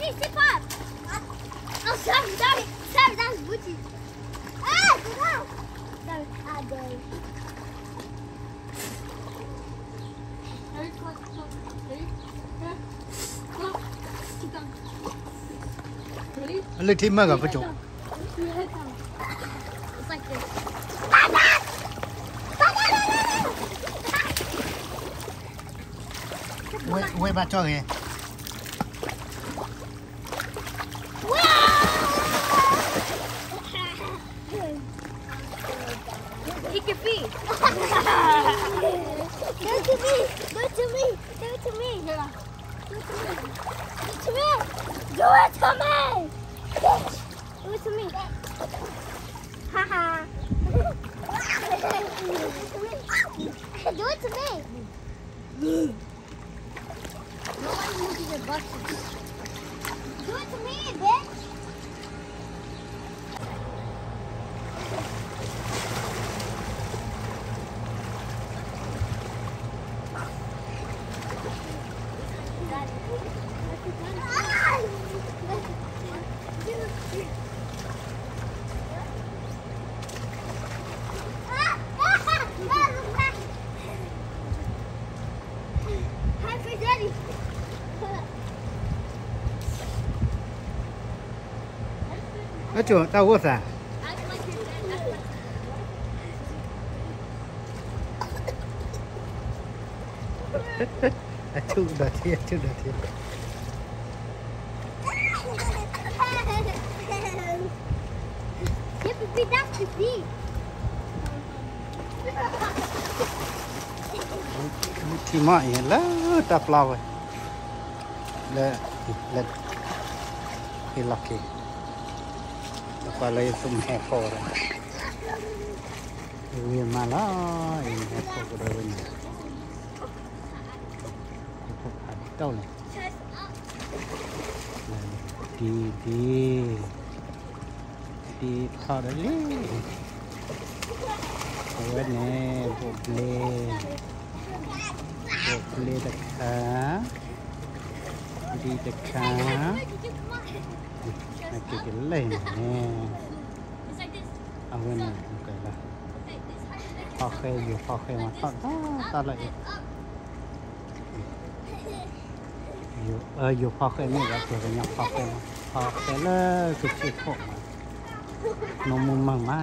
Hey, step up. Oh, sorry, sorry, sorry, that was Booty. Ah, get out. Sorry, I dare you. Ready? Come on. Ready? Come on. Sit down. Ready? အလၢထံမၢဂၤပကၠိ It's like this. ဝဲ ဝဲဘၣ်ကၠီဂ့ၤ Wow! Kick your feet. Do it to me. Do it to me. Do it to me. Do it to me. Do it to me. Do it to me. Bitch. Do it to me. Ha ha. Do it to me. Nobody moving your buses. Do it to me, bitch. Hi, Daddy. အကၠိတၢ်အိၣ်သး အဆူၣ်ဒီးထံ အဆူၣ်ဒီးထံ Give me that to see. ထံမီၢ်အံၤလၢတၢ်ပျီဝဲ လၢ လၢ ဟ့ၣ်လီၤက့ၤ ကွၢ်လၢယသူမဟဲဖီၣ်ဝဲဒၣ် ဝံၤမးလီၤ အံၤမဟဲဖီၣ်ကဒီးဝဲန့ၣ် ဖီၣ်ဖးတီၢ်လဲၣ် ဒ် ဒ် ဒ်ထီၣ်ဒီးလံ အဝဲန့ၣ် ဘိၣ်ဘျ့ ဘိၣ်ဘျ့တခါ ဒ်တခါ အက့ၤကလဲၢ်န့ၣ် အဝဲန့ၣ် ဖီၣ်ဃဲ ယိၤဖီၣ်ဃဲမၤထီၣ်တၢ်လၢအံၤ ယိၤဖီၣ်ဃဲမ့ၢ်ဝဲ ပှၤကညီဖီၣ်ဃဲမး ဖီၣ်ဃဲလၢကဆ့ခိၣ်မး နမူမၤမးအံ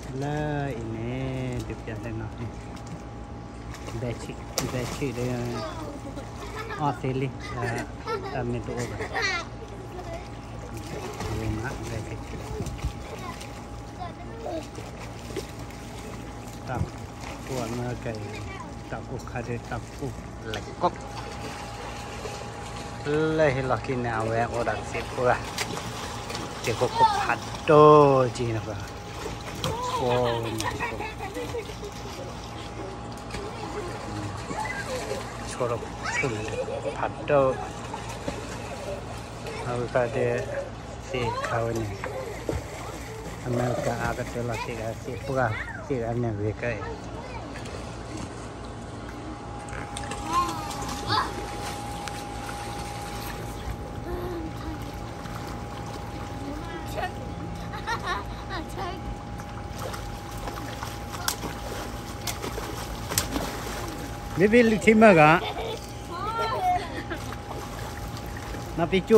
ၤ လၢအံၤန့ၣ် ဒုးပျးလဲၣ်နီၤ ဘဲဆံး ဘဲဆံးဒီး အီၣ်သ့လံ တၢ်မ့ၢ်တအိၣ်ဘၣ် ဝဲမး ဘဲဆံး တၢ်ကူၣ်အမဲရကၤအံၤ တၢ်ကူၣ်ခါဒ်တၢ်ကူၣ်လဲၤကိး လၢဟ့ၣ်လီၤခံန့ၣ် အဝဲအိၣ်ဒီးစ့ပှၢ် စ့ခိၣ်ခိၣ်ဖးဒိၣ်က့ၤန့ၣ် ဆိဒီးဆိလၢဖးဒိၣ် အဝဲခါဒဲး စ့ခါဝဲန့ၣ် အမဲရကၤအါကတၢၢ်လီၤ စ့ဂၤစ့ပှၢ် စ့ဂၤန့ၣ်ဂ့ၤကဲအံၤ ဘ့ဘ့လံထံမၢဂၤ နီၢ်ပံကၠိၣ်ဧၢ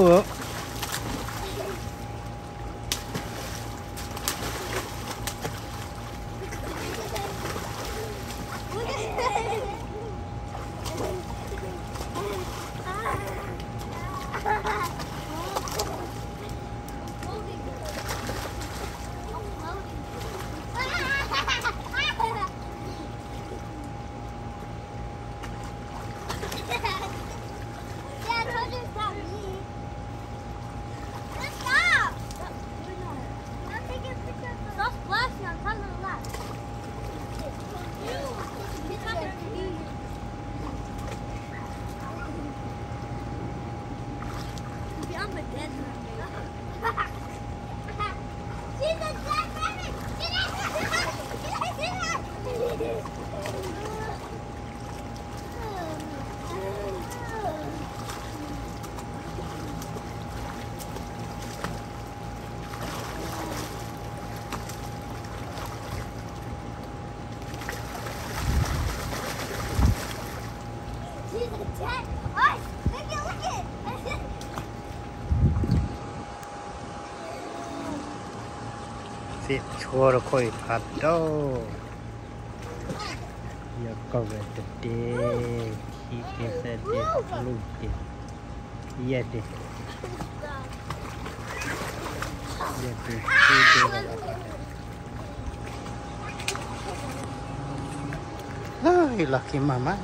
Yeah, I told you it's not me. သ့ၣ်ဆိတခိၣ်အံၤဖးဒိၣ်, ယကဝဲၢ်တဒ့, ခံဒ့, သၢဒ့, လွံၢ်ဒ့, ယဲၢ်ဒ့, ယဲၢ်ဒ့, ခံဒ့, လၢလီၢ်ခံမၤမး,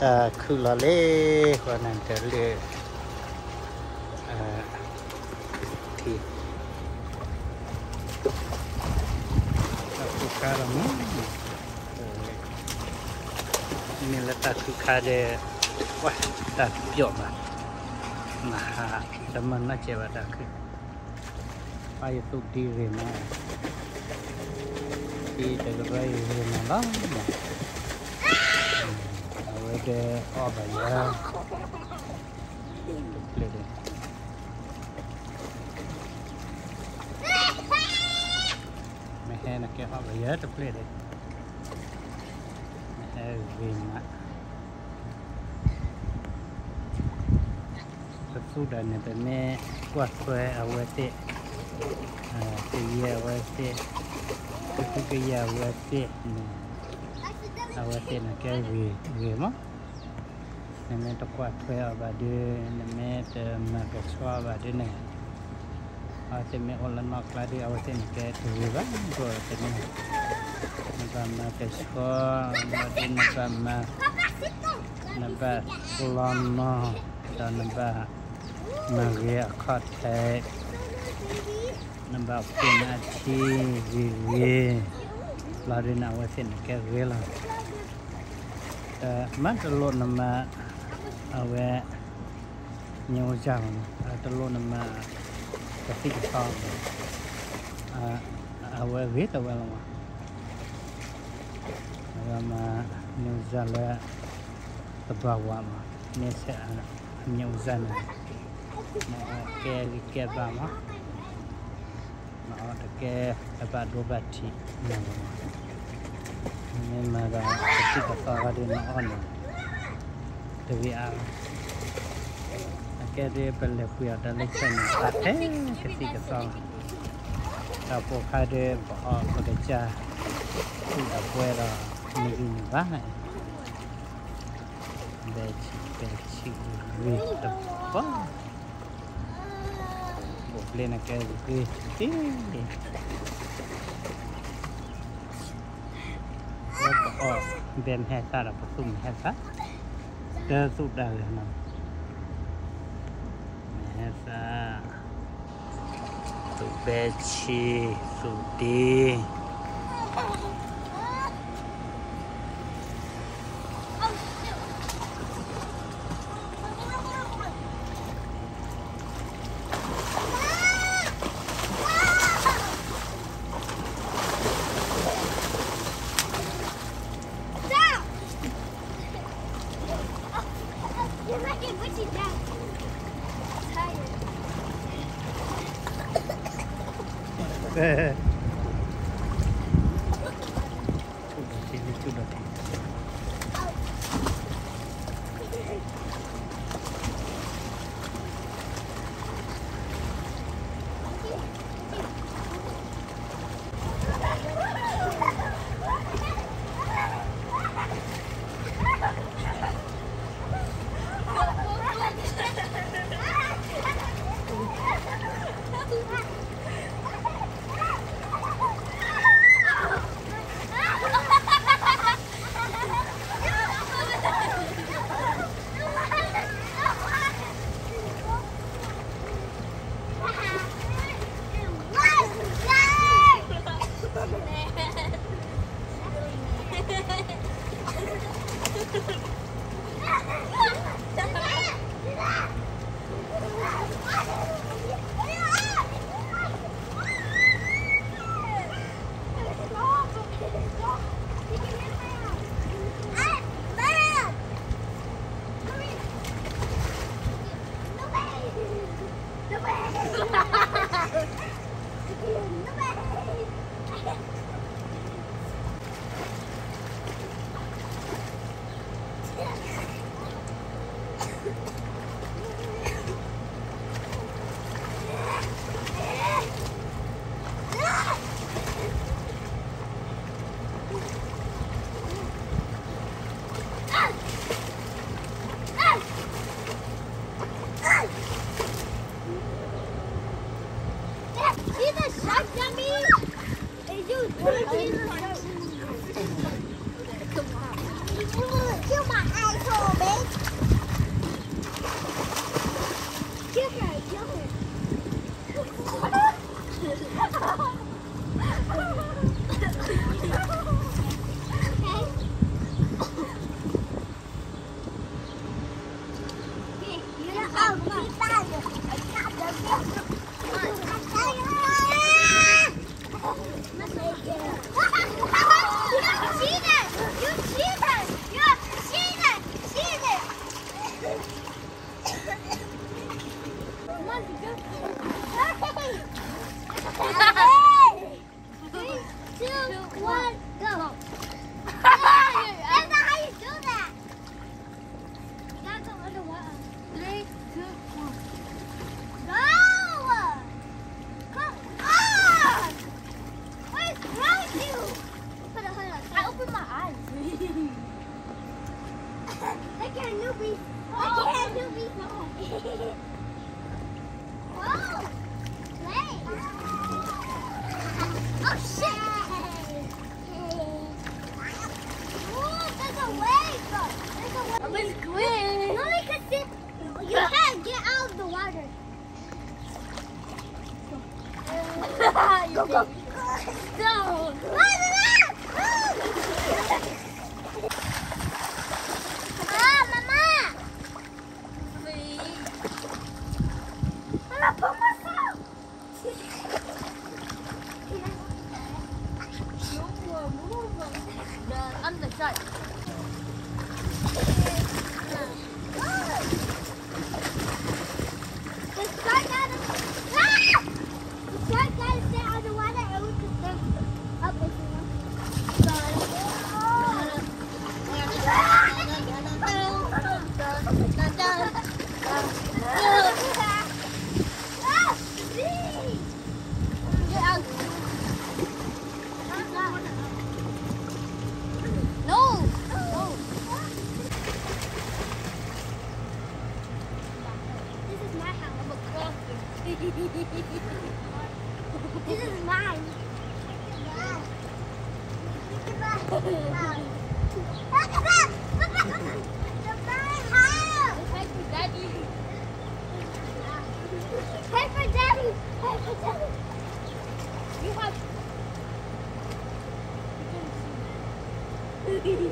တၢ်ခုၣ်လီၤလံ, ဃိနတလၢ ထံ, တၢ်ခုၣ်ခါလီၤမး, မ့ၢ်လၢတၢ်ခုၣ်ခါဒီး, ဝဲ, တၢ်ပျီၣ်ဘၣ်, မဟါ, တမၤနီၢ်ကဲဘၣ်တၢ်ခုၣ်, ပၢ်ယသူၣ်ဒံဂ့ၤမး, ဒံတကရၢအံၤဂ့ၤမးလီၤ, အဝဲဒၣ်အီၣ်ဘၣ်ယၤ တဖျၢၣ်ဒီး မ့ၢ်ဟဲနကဲအီၣ်ဘၣ်ယၤတဖျၢၣ်ဒီး, မ့ၢ်ဟဲဂ့ၤမး, ပသူၣ်ဒၣ်န့ၣ် ပမ့ၢ်ကွၢ်ထွဲအဝဲသ့ၣ်, ကယဲၢ်အဝဲသ့ၣ်, ကသူကယဲၢ်အဝဲသ့ၣ်န့ၣ်, အဝဲသ့ၣ်န့ၣ်ကဲဂ့ၤဂ့ၤမး, နမ့ၢ်တကွၢ်ထွဲအီၤဘၣ်ဒီး, နမ့ၢ်တမၤကဆှီအီၤဘၣ်ဒီးန့ၣ်, အဝဲသ့ၣ်မ့ၢ်အိၣ်လၢနီၢ်ကျါဒီး အဝဲသ့ၣ်န့ၣ်ကဲတဂ့ၤဘၣ်, ဒိၣ်တန့ၢ်, နဘၣ်မၤကဆှီ, ဘၣ်ဒီးနဘၣ်မၤ, နဘၣ်ပျီနီၢ်, ဒီးနဘၣ်မၤဂ့ၤအခီၣ်ထံး, နဘၣ်ပှ့ၤနအထံဂ့ၤဂ့ၤ, ဘျီဒီးန့ၣ် အဝဲသ့ၣ်န့ၣ်ကဲဂ့ၤလီၤ. မ့ၢ်တလိၣ်နမၤ, အဝဲ, ညိဇၢ်လီၤ, တလိၣ်နမၤ, ကသံၣ်ကသီ, အဝဲဂ့ၤတဝဲလီၤမး, အဝဲမၤ, ညိဇၢ်လၢ, သဘာဝမး, မ့ၢ်ဆဲး, အညိဇၢ်န့ၣ်, နအီၣ်ကဲဂံၢ်ကဲဘါမး, နအီၣ်တကဲ, တဘၣ်ဒိဘၣ်ထံး, နမ့ၢ်မၤဒီး, ကသံၣ်ကသီဂၤဒီးနအီၣ်န့ၣ်, တဂ့ၤအါ, အကဲဒ်ပလဲၤပှ့ၤအီၤတၢ်လၢဆဲးန့ၣ် အါထဲကသံၣ်ကသီ, တၢ်ပိာ်ခါဒီးပအီၣ်ပကစၢ်, ဆူၣ်ဒီးပှဲၤဒီး, မ့ၢ်ဂံၢ်မ့ၢ်ဘါ, ဘဲဆံးဘဲဆံးဂ့ၤတပီၤ, ဘိးဘျ့န့ၣ်ကဲဂ့ၤဂ့ၤ, လၢပအီၣ်, ဘဲမဟဲသၣ်ဒီးပသူၣ်မဟဲသၣ်, တသူၣ်ဒၣ်လဲာ်နီၤ, မဟဲသၣ်, သူၣ်ဘဲဆံး, သူၣ်ဒ့ Look at newbies. Look at newbies. Oh, wait. Oh, shit. Oh, there's a wave. There's a wave. It's green. No, you can sit. You can't get out of the water. Go, go. Don't. Ah, Mama. Mama, pull myself. Move, move. The, I'm the shark. The shark got us. Ah! The shark got us there on the water and we could swim up if we want to. Ah! Get out. No. No. This is my house. I'm a closet. This is mine. This is my house. It's my house. It's like Daddy. Pay for Daddy! Pay for Daddy! You have. You can see.